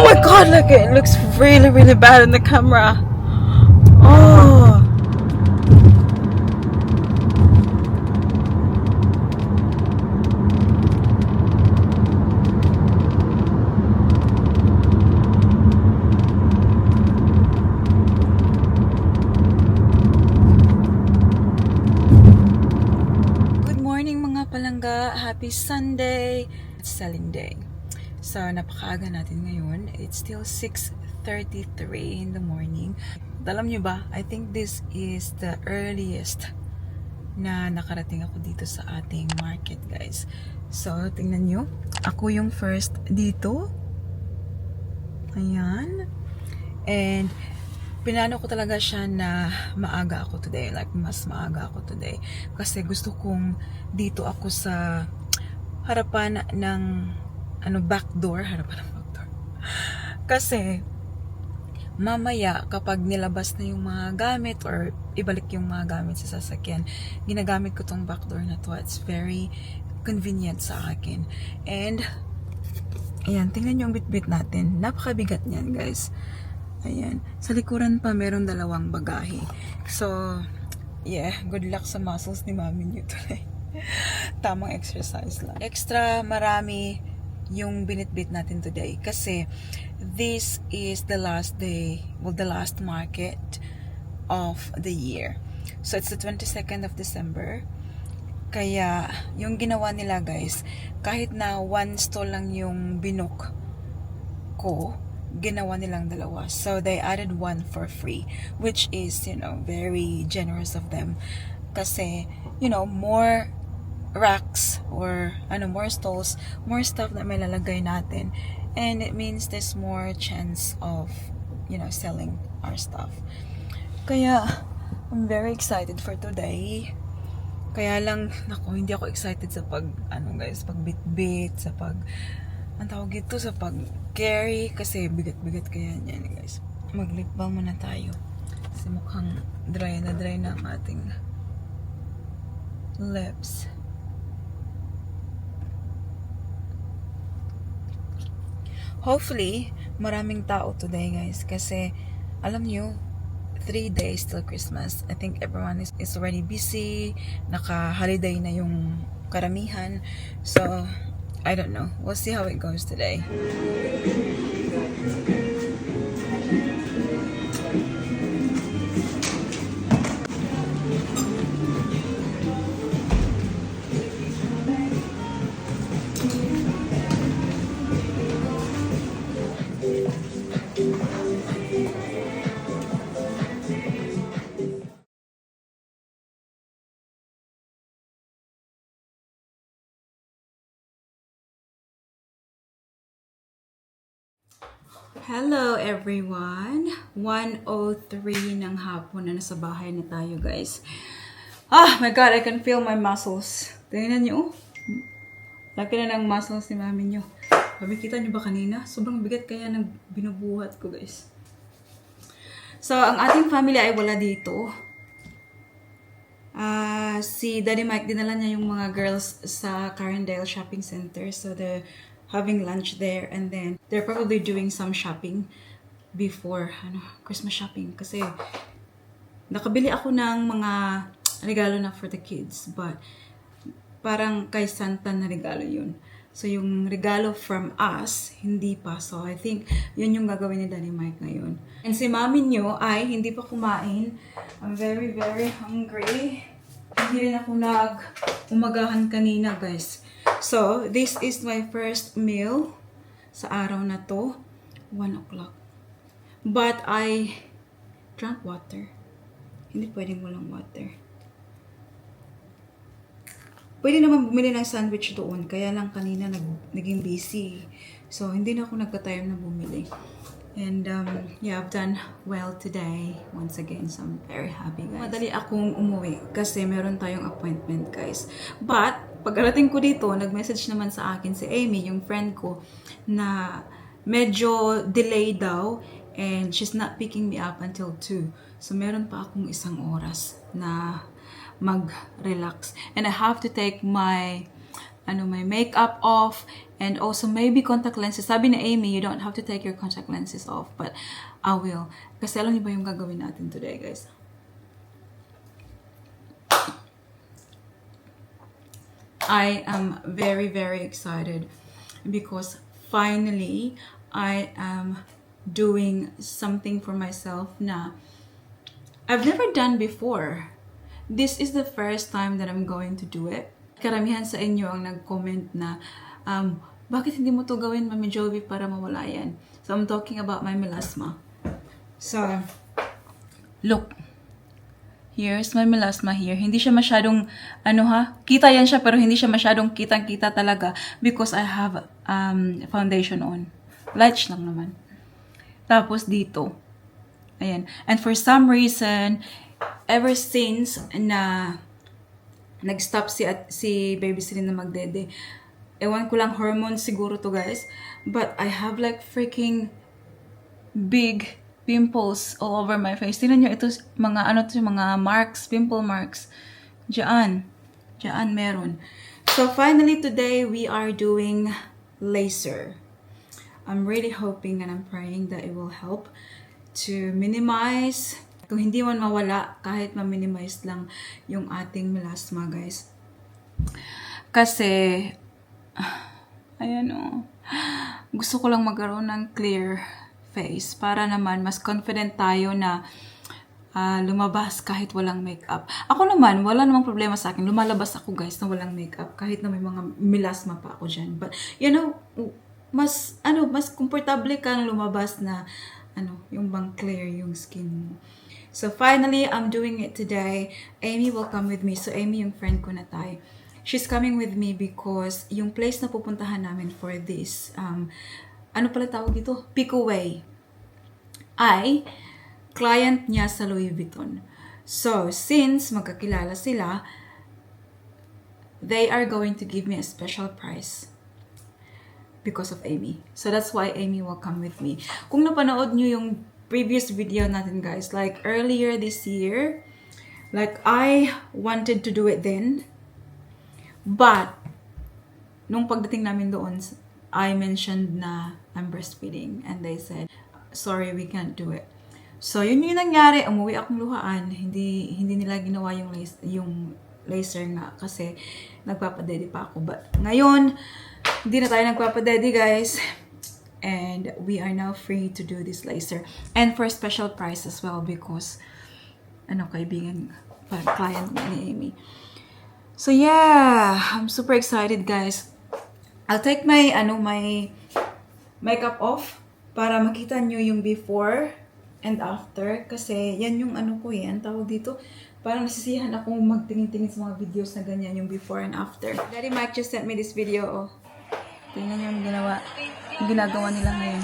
my god, look, it looks really, really bad in the camera. Oh. Good morning mga palangga. Happy Sunday. It's selling day. So, napakaaga natin ngayon. It's still 6:33 in the morning. Alam nyo ba, I think this is the earliest na nakarating ako dito sa ating market, guys. So, tingnan nyo. Ako yung first dito. Ayan. And, pinano ko talaga siya na maaga ako today. Like, mas maaga ako today. Kasi gusto kong dito ako sa harapan ng back door. Harapan ng back door. Kasi, mamaya, kapag nilabas na yung mga gamit or ibalik yung mga gamit sa sasakyan, ginagamit ko tong back door na to. It's very convenient sa akin. And, ayan, tingnan yung bitbit natin. Napakabigat niyan, guys. Ayan. Sa likuran pa, meron 2 bagahe. So, yeah, good luck sa muscles ni mami niyo today. Tamang exercise lang. Extra marami yung binitbit natin today kasi this is the last day, well, the last market of the year. So, it's the 22nd of December. Kaya, yung ginawa nila, guys, kahit na 1 stall lang yung binook ko, ginawa nilang 2. So, they added 1 for free, which is, very generous of them. Kasi, more racks or more stalls, more stuff na may lalagay natin. And it means there's more chance of, selling our stuff. Kaya, I'm very excited for today. Kaya lang, hindi ako excited sa pagbitbit, sa ang tawag ito, sa pag-carry, kasi bigat-bigat kaya niyan, guys. Mag-lip balm muna tayo. Kasi mukhang dry na ang ating lips. Hopefully, maraming tao today, guys. Kasi, alam nyo, 3 days till Christmas. I think everyone is already busy. Naka-holiday na yung karamihan. So, I don't know. We'll see how it goes today. Hello everyone! 1:03 ng hapon na nasa bahay na tayo, guys. Ah, my God, I can feel my muscles. Tingnan niyo, laki na ng muscles ni mami niyo. Kita niyo ba kanina? Sobrang bigat kaya ng binubuhat ko, guys. So, ang ating family ay wala dito. Si Daddy Mike, dinala niya yung mga girls sa Carindale Shopping Center. So, they're having lunch there, and then they're probably doing some shopping before Christmas shopping, kasi nakabili ako ng mga regalo na for the kids, but parang kay Santa na regalo yun. So yung regalo from us, hindi pa. So I think yun yung gagawin ni Daddy Mike ngayon. And si mami nyo ay hindi pa kumain. I'm very, very hungry. Hindi rin ako umagahan kanina, guys. So, this is my first meal sa araw na to. 1 o'clock. But I drank water. Hindi pwedeng walang water. Pwede naman bumili ng sandwich doon. Kaya lang kanina naging busy. So, hindi na ako nagka-time na bumili. And, yeah, I've done well today. Once again, so I'm very happy, guys. Madali akong umuwi kasi meron tayong appointment, guys. But, pagkarating ko dito, nag-message naman sa akin si Amy, yung friend ko, na medyo delay daw and she's not picking me up until 2. So, meron pa akong 1 oras na mag-relax. And I have to take my makeup off And also maybe contact lenses. Sabi ni Amy, you don't have to take your contact lenses off, but I will. Kasi alam niyo ba yung gagawin natin today, guys? I am very, very excited because finally I am doing something for myself na I've never done before. This is the first time that I'm going to do it. Karamihan sa inyo ang nag-comment na bakit hindi mo to gawin, Mami Jovi, para mawala yan? So I'm talking about my melasma. So look, here's my melasma here. Hindi siya masyadong kita yan siya, pero hindi siya masyadong kitang-kita talaga because I have foundation on. Light lang naman. Tapos dito, ayan. And for some reason, ever since na nag-stop si baby Celine na magdede, ewan ko lang, hormones siguro to, guys, but I have like freaking big pimples all over my face. Tingnan nyo, ito mga marks, pimple marks. Diyan meron. So finally today we are doing laser. I'm really hoping and I'm praying that it will help to minimize, kung hindi man mawala, kahit ma-minimize lang yung ating melasma, guys. Kasi ayan gusto ko lang magkaroon ng clear face para naman mas confident tayo na lumabas kahit walang makeup. Ako naman, wala namang problema sa akin. Lumalabas ako, guys, na walang makeup kahit na may mga melasma pa ako dyan. But, mas komportable kang lumabas na yung bang clear yung skin mo. So finally, I'm doing it today. Amy will come with me. So Amy, yung friend ko na tayo. She's coming with me because yung place na pupuntahan namin for this, ano pala tawag dito? Picoway. Ay client niya sa Louis Vuitton. So, since magkakilala sila, they are going to give me a special price because of Amy. So, that's why Amy will come with me. Kung napanood nyo yung previous video natin, guys, like earlier this year, like I wanted to do it then, but nung pagdating namin doon, I mentioned na I'm breastfeeding and they said, sorry, we can't do it. So, yun yung nangyari. Umuwi akong luhaan. Hindi nila ginawa yung laser nga kasi nagpapadede pa ako. But ngayon, hindi na tayo nagpapadede, guys. And we are now free to do this laser. And for special price as well because kaibigan, client ni Amy. So, yeah. I'm super excited, guys. I'll take my makeup off para makita nyo yung before and after. Kasi yan yung ang tawag dito. Parang nasisiyahan ako magtingin-tingin sa mga videos na ganyan, yung before and after. Daddy Mike just sent me this video. Tingnan nyo yung ginagawa nila ngayon.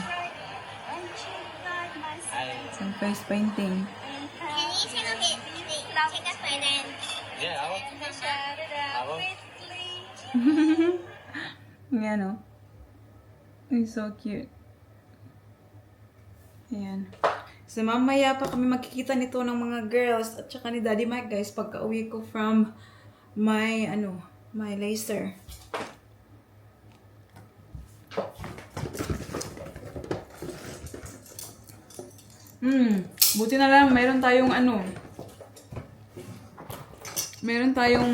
Some face painting. Can you take a bit? Take a photo and... Yeah, I will. Yan It's so cute. Ayan. So, mamaya pa kami makikita nito ng mga girls at saka ni Daddy Mike, guys, pagka uwi ko from my, my laser. Buti na lang, meron tayong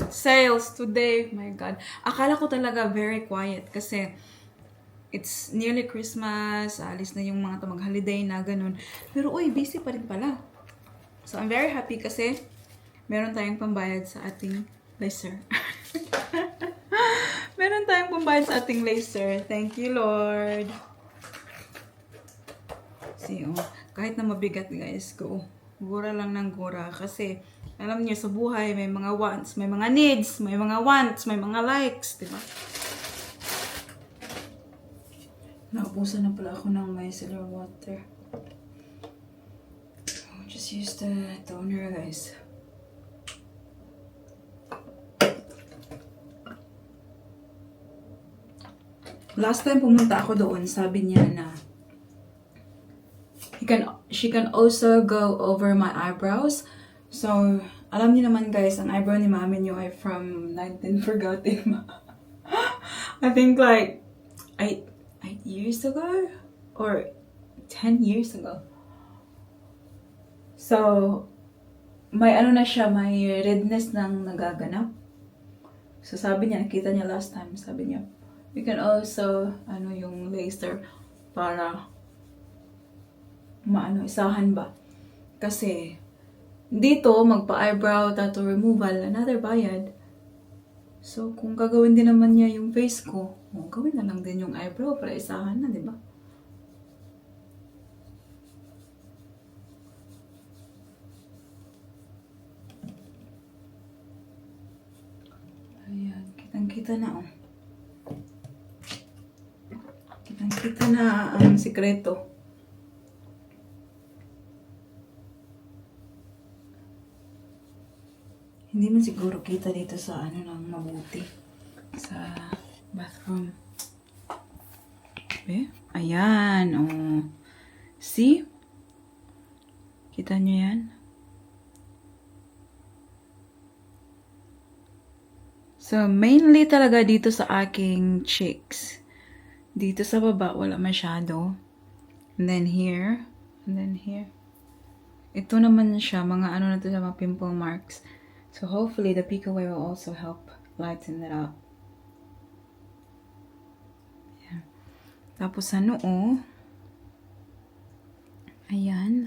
sales today. My God. Akala ko talaga very quiet kasi it's nearly Christmas, alis na yung mga mag-holiday na ganun. Pero busy pa rin pala. So, I'm very happy kasi meron tayong pambayad sa ating laser. Meron tayong pambayad sa ating laser. Thank you, Lord. See, kahit na mabigat, guys, gura lang ng gura. Kasi, alam niyo, sa buhay, may mga wants, may mga needs, may mga wants, may mga likes, diba? Naubusan na pala ako ng micellar water. I'll just use the toner, guys. Last time pumunta ako doon, sabi niya na she can also go over my eyebrows. So, alam niyo naman, guys, ang eyebrow ni mami niyo ay from 19 Forgotten. I think like 8 years ago or 10 years ago. So, may ano na siya, may redness nang nagaganap. So sabi niya, nakita niya last time, sabi niya, we can also, yung laser para isahan ba. Kasi, dito, magpa-eyebrow, tattoo removal, another bayad. So, kung gagawin din naman niya yung face ko, gawin na lang din yung eyebrow para isahan na, di ba? Ayan, kitang-kita na, oh. Kitang-kita na ang sikreto. Hindi man siguro kita dito sa ng mabuti. Sa bathroom. Ayan, oh. See? Kita nyo yan? So, mainly talaga dito sa aking cheeks. Dito sa baba, wala masyado. And then here. And then here. Ito naman siya, mga na to, mga pimple marks. So hopefully the Picoway will also help lighten it up. Yeah. Tapos sa noo. Ayan.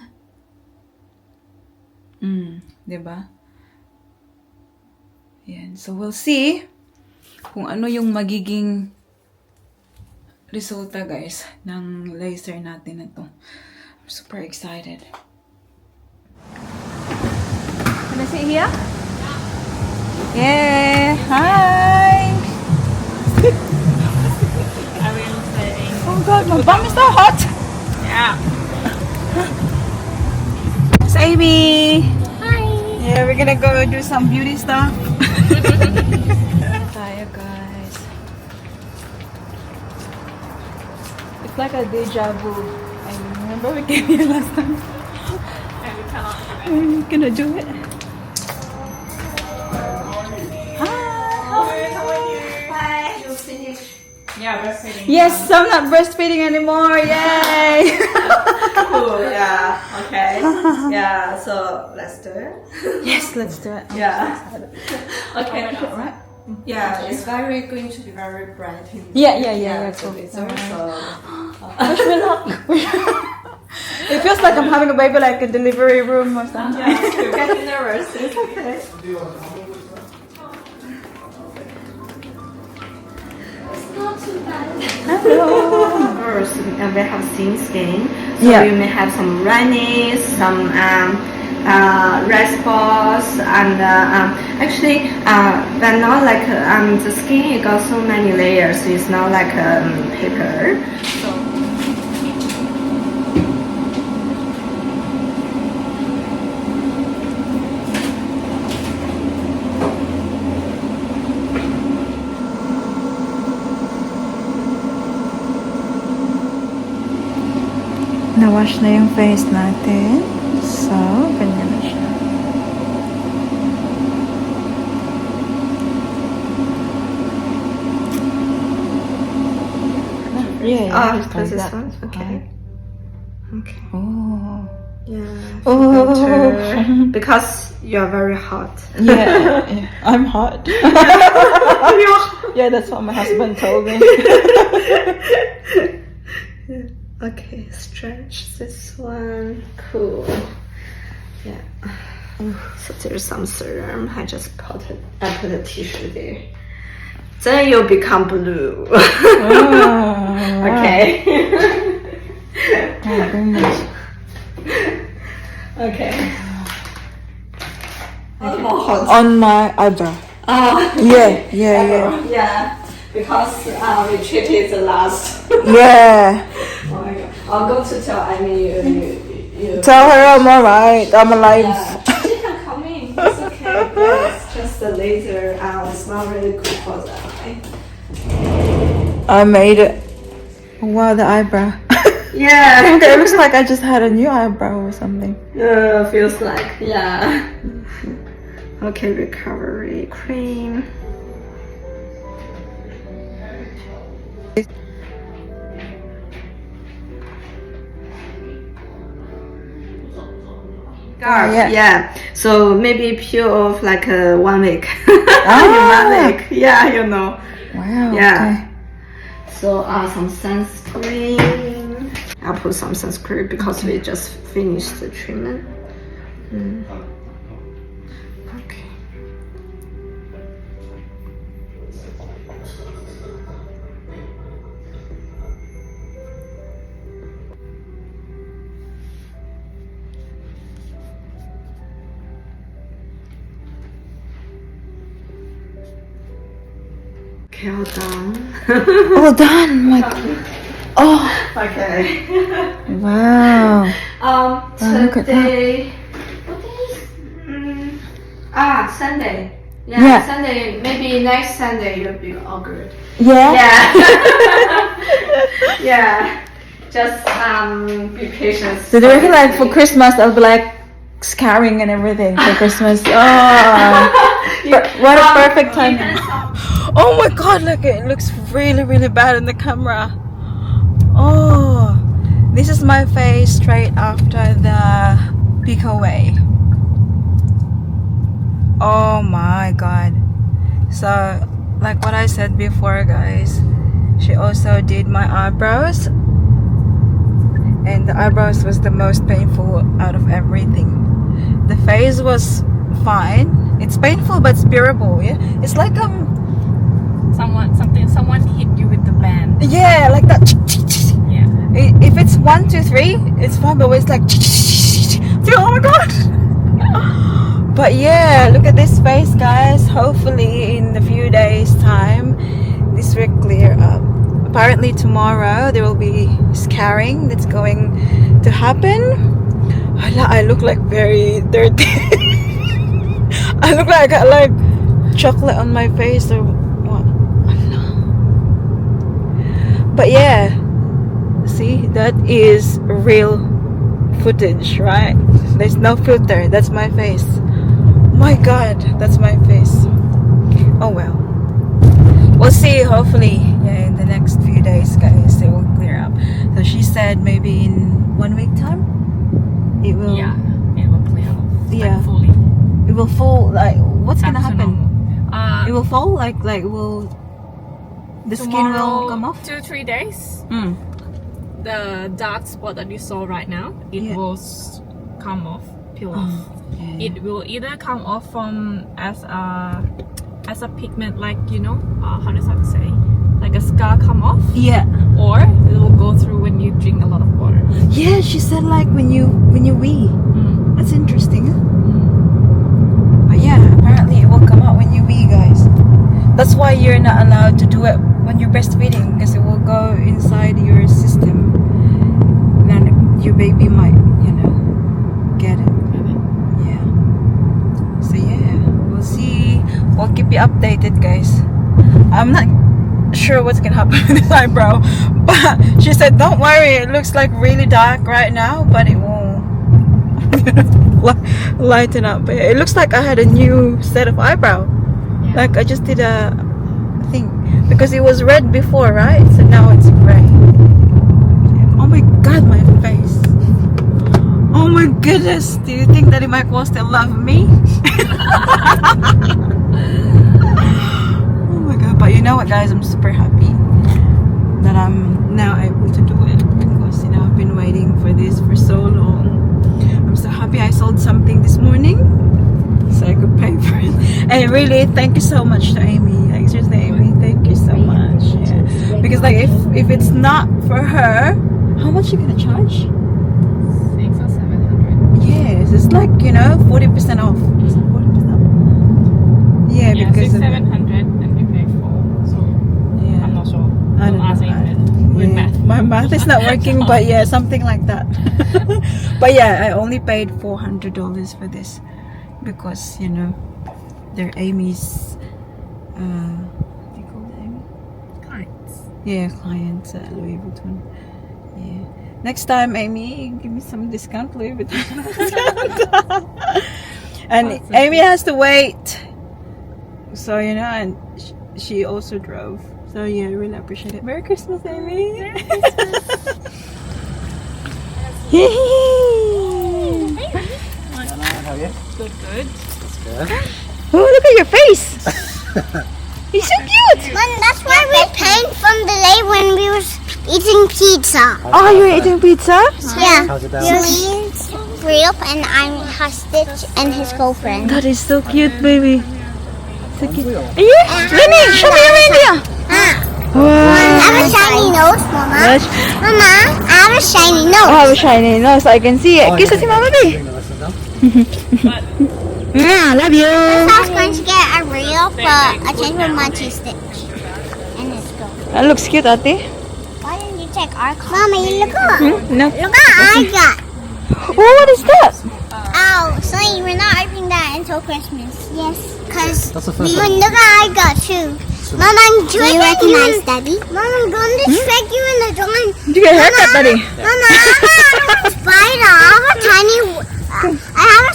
Diba? Ayan. So we'll see kung ano yung magiging resulta, guys, ng laser natin na to. I'm super excited. Can I sit here? Yeah, hi! Oh god, my bum is so hot! Yeah. It's Amy! Hi. Yeah, we're gonna go do some beauty stuff. Tayo, guys. It's like a deja vu. I remember we came here last time. And we cannot do it. I'm gonna do it. Yeah, breastfeeding. Yes, I'm not breastfeeding anymore. Yay! Cool, yeah, okay. Yeah, so let's do it. Yes, let's do it. Yeah. Okay, right? Yeah, it's going to be very bright. Yeah, cool. So, Wish me luck. It feels like I'm having a baby, like a delivery room or something. yeah, you're getting nervous. It's okay. Not too bad. First, we have thin skin, so Yeah. you may have some redness, some red spots, and actually, but not like the skin. It got so many layers. So it's not like paper. So. Na-wash na yung face natin. So, ganyan na siya. Yeah, just like this that. one? Okay. Okay. Oh. Yeah. Oh. Better. Because you're very hot. Yeah, I'm hot. Yeah, that's what my husband told me. Okay, stretch this one. Cool. Yeah. So there's some serum. I put a tissue there. Then you become blue. Oh, Okay. oh goodness. Okay. On my eyebrow. Oh. Yeah. Yeah. Because we treated the last. Yeah. Oh my god. I'll go to tell Amy you. Tell her I'm alright. I'm alive. Yeah. She can come in. It's okay. Yeah, it's just the laser. It's not really good for the eye. I made it. Wow, the eyebrow. Yeah. It looks like I just had a new eyebrow or something. Feels like. Yeah. Okay, recovery cream. scarf. yeah. Yeah. So maybe peel off like 1 week. Ah. 1 week. Yeah, you know. Wow. Yeah. So some sunscreen. I'll put some sunscreen because we just finished the treatment. Okay. Okay, all done. All done. My God. Oh. Okay. Wow. look at Today. What is? Sunday. Yeah, Yeah. Sunday. Maybe next Sunday you'll be all good. Yeah. Yeah. Yeah. Just be patient. So do you reckon like for Christmas I'll be like scarring and everything for Christmas? Oh. What a perfect time. Oh my God! Look, it looks really, really bad in the camera. Oh, this is my face straight after the Picoway. Oh my God. So, like what I said before, guys, she also did my eyebrows, and the eyebrows was the most painful out of everything. The face was fine. It's painful, but it's bearable. Yeah, it's like Someone hit you with the band. yeah, like that. Yeah. If it's 1, 2, 3, it's fine, but it's like oh my God. But yeah, look at this face, guys. Hopefully in a few days time this will clear up. Apparently tomorrow there will be scarring that's going to happen. I look like very dirty. I look like I got like chocolate on my face or what. But yeah, see, that is real footage, right? There's no filter. That's my face. My God, that's my face. Oh well, we'll see. Hopefully, yeah, in the next few days, guys, it will clear up. So she said maybe in 1 week time it will. Yeah, it will clear off. Yeah. Like fully. It will fall. Like what's gonna Back to happen? normal. It will fall. Like will the skin will come off? 2-3 days. Mm. The dark spot that you saw right now, it Yeah. will come off, peel off. Yeah. It will either come off from as a pigment, like how does that say, like a scar come off, Yeah. or it will go through when you drink a lot of water. Yeah, she said like when you wee. That's interesting. But yeah, apparently it will come out when you wee, guys. That's why you're not allowed to do it when you're breastfeeding, because it will go inside your system. Then your baby might, get it. Yeah. So yeah, we'll see. We'll keep you updated, guys. I'm not sure what's gonna happen with this eyebrow, but she said don't worry, it looks like really dark right now, but it won't lighten up. But it looks like I had a new set of eyebrow. Yeah. Like I just did a thing, because it was red before, right? So now it's gray. Oh my God, my face. Oh my goodness, do you think that Michael still love me? Oh my God, but you know what, guys, I'm super happy that I'm now able to do it, because I've been waiting for this for so long. I'm so happy I sold something this morning so I could pay for it. And really, thank you so much to Amy. Like, seriously, Amy, thank you so much. Yeah. Because like if it's not for her, how much you gonna charge? 600 or 700. Yes, it's like 40% off. It's like 40% off. Yeah, Yeah, because 600-700, and we pay 4. So yeah. I'm not sure. I don't Ask know. Ingrid with Yeah. math. My math is not working, but yeah, something like that. But yeah, I only paid $400 for this because they're Amy's. What do you call it, Amy? Clients. Yeah, clients at Louis Vuitton. Yeah. Next time, Amy, give me some discount, Louis Vuitton. And Amy has to wait. So and she also drove. So yeah, I really appreciate it. Merry Christmas, Amy. Merry Christmas. Yay! you? Good, good. That's good. Oh, look at your face. He's so cute. That's why we paid from the day when we was eating pizza. Oh, you're eating pizza? Yeah. How's it down? Julian's Real and I'm Hostage and his girlfriend. That is so cute, baby. So cute. Wheel. Yeah, Lenny, show me your reindeer. Wow. I have a shiny nose, Mama. Yes. Mama, I have a shiny Oh, nose. I have a shiny nose. I can see it. Kiss us, Mama, baby. Doing the rest of them. Yeah, love you. I was going to get a real, but I changed my mind to Stitch and his girlfriend. That looks cute, Ate. Why didn't you take our car? Mama, you look up. No. Look what I got. Oh, what is that? Oh, so we're not opening that until Christmas. Yes. Because That's the first one. look what I got too. Mama, I'm doing you recognize Daddy? Mama, I'm going to trick you in the drawing. Did you get a haircut, Daddy? Mama, I have a spider. I have a tiny... I have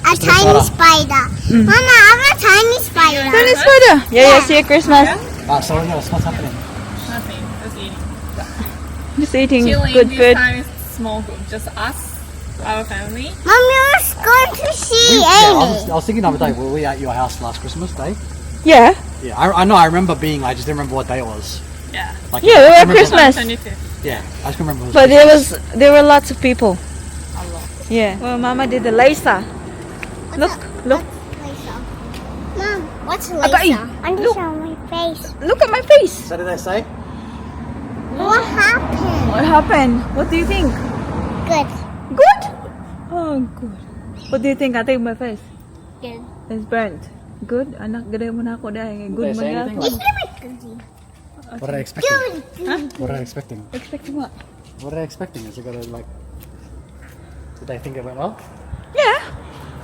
a tiny spider. Mama, I have a tiny spider. Tiny spider. Yeah, see you Christmas. So what's happening? Nothing. Just eating. Just eating Chilling. good This food. time is small group. Just us, our family. Mom, you're going to see Amy. I was thinking the other day, were we at your house last Christmas Day? Yeah. Yeah, I know. I remember being. I just didn't remember what day it was. Yeah. Like, Yeah, we I were remember- Christmas. 25th. Yeah, I just remember. It was But Christmas. there were lots of people. Yeah. Well, Mama did the Lisa. Look. Mom, what's Agai, Lisa? I'm just showing my face. Look at my face. So did they say? What happened? What happened? What do you think? Good. Good? Oh, good. What do you think? Ate, my face? Good. It's burnt. Good? Anak, gada mo na ako dahil. Did Good they say man anything? yan. Like, what are they expecting? What are they expecting? Expect what? What are they expecting? Is it gonna like? Did they think it went well? Yeah.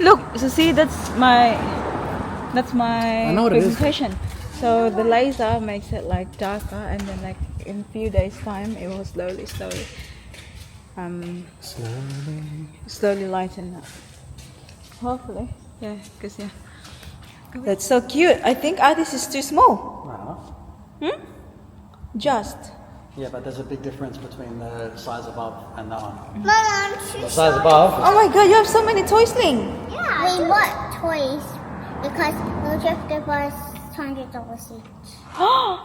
Look, so see, that's my I know what it is. presentation. So the laser makes it like darker, and then like in a few days time, it will slowly lighten up. Hopefully, yeah, because yeah, that's so cute. I think this is too small. No. Just. Yeah, but there's a big difference between the size above and that one. Mom, I'm The size above. Oh my God, you have so many toys, Ling. Yeah. We bought toys because we'll just give us $200 each.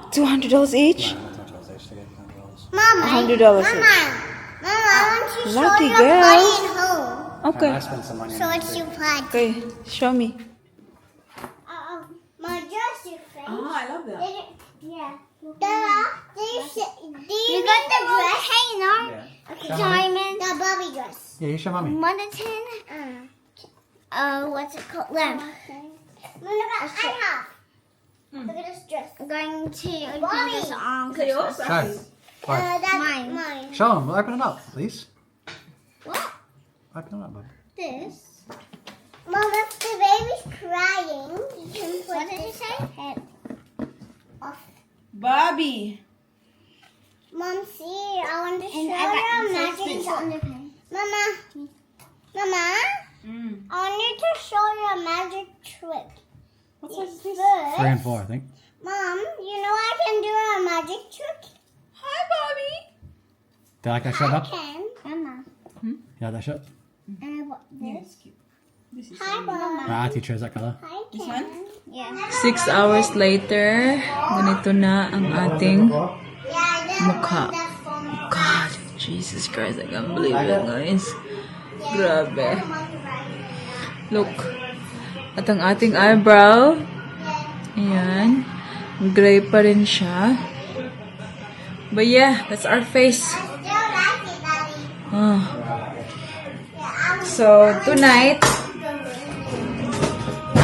$200 each. Mama, $100 Mama, each. Mama, I want to show Lucky you girls. party at home. Okay. I spent some money. So on it's it. your party. Okay, show me. My dress, your face. I love that. Yeah. You got the dress? Hey, no. Yeah. Okay, diamond. The Barbie dress. Yeah, you show mommy. 1 to 10. What's it called? Lamp. Look at I have. Look at this dress. I'm going to open this on Christmas. Show. Right. That's mine. Show them. Open it up, please. What? Open it up, bud. This. Mom, if the baby's crying, you can put what did you say? Head off. Bobby. Mom, see, I want to show you a magic trick. Mama, I want you to show you a magic trick. What's this? 3 and 4, I think. Mom, you know I can do a magic trick? Hi, Bobby. Did I like that shut up? Can. Mama. Yeah, that shut. And I want this. Hi, Mama. My auntie chose that color. Hi, Ken. Yeah. 6 hours later, ganito na ang ating mukha. God, Jesus Christ, I can't believe it, guys. Grabe. Look. At ang ating eyebrow, ayan, gray pa rin siya. But yeah, that's our face. Oh. So, tonight,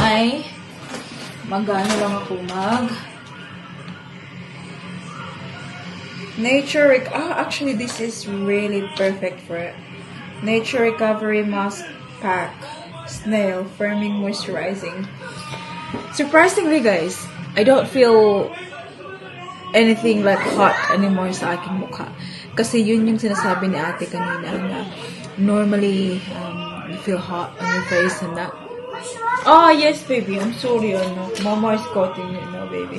ay mag-ano lang ako actually this is really perfect for it. Nature Recovery Mask Pack Snail Firming Moisturizing. Surprisingly, guys, I don't feel anything like hot anymore sa aking mukha. Kasi yun yung sinasabi ni ate kanina na normally you feel hot on your face and that. Oh, yes, baby. I'm sorry. Mama is cutting it now, baby.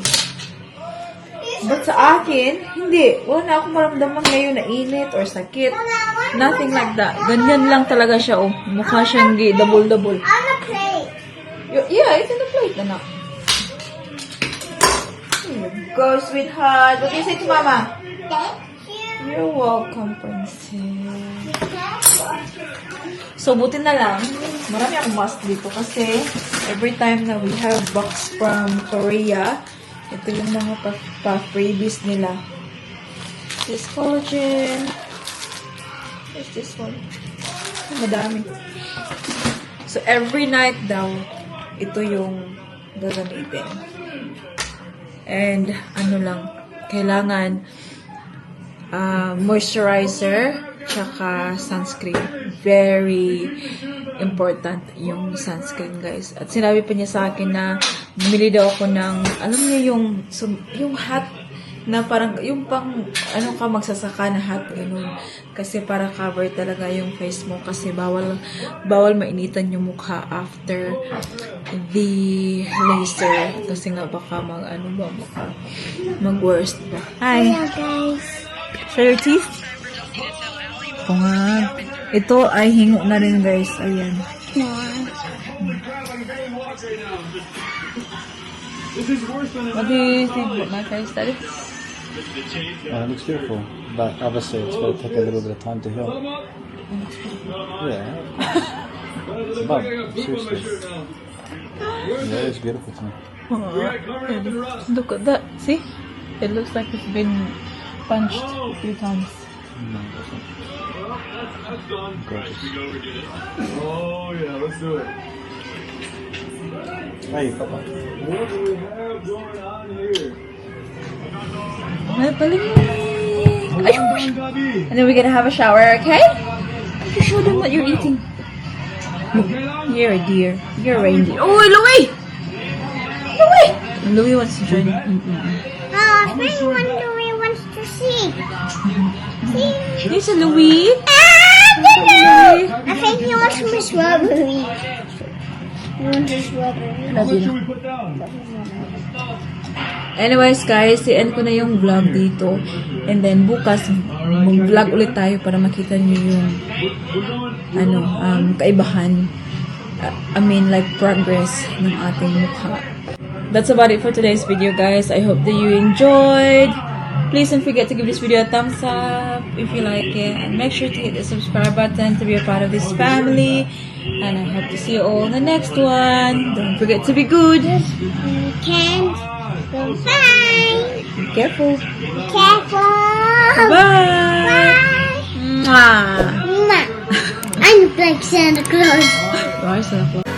But sa akin, hindi. Wala na akong maramdaman ngayon na init or sakit. Nothing like that. Ganyan lang talaga siya, oh. Mukha siyang double-double. On the plate. Yeah, it's in the plate, anak. Here you go, sweetheart. What do you say to Mama? Thank you. You're welcome, princess. So, buti na lang, marami akong mask dito kasi every time na we have box from Korea, ito yung mga pa-freebies nila. This collagen. What's this one? Madami. So, every night daw, ito yung gagamitin. And, ano lang, kailangan moisturizer tsaka sunscreen. Very important yung sunscreen, guys. At sinabi pa niya sa akin na bumili daw ako ng, alam niyo yung hat na parang, yung pang, ano ka, magsasaka na hat, ganun. Kasi para cover talaga yung face mo kasi bawal mainitan yung mukha after the laser. Kasi nga baka mag-worst ba. Hi! Hello, guys. Show your teeth. Ito nga. Ito ay hingo na rin, guys. Ayan. What do you think about my face, Daddy? It looks beautiful, but obviously it's going to take a little bit of time to heal. Yeah. But seriously. Yeah, it's beautiful to me. Look at that. See? It looks like it's been punched a few times. No, it doesn't. Gorgeous. Oh yeah, let's do it. Hey, Papa. What do we have going on here? Ay, paling. Welcome, Gabi. And then we're gonna have a shower, okay? You show them what you're eating. You're a deer. You're a reindeer. Oh, Louie! Louie! Louie wants to join. Louis wants to see. See? There's a Louie. I think he wants some strawberry. He wants a strawberry. What should we put down? Anyways, guys, i-end ko na yung vlog dito. And then, bukas, mag-vlog ulit tayo para makita niyo yung kaibahan. I mean, like, progress ng ating mukha. That's about it for today's video, guys. I hope that you enjoyed. Please don't forget to give this video a thumbs up if you like it. And make sure to hit the subscribe button to be a part of this family. And I hope to see you all in the next one. Don't forget to be good. You can't go. Bye. Be careful. Careful. Bye. Bye. Mwah. Mwah. I'm like Santa Claus. Bye, Santa Claus.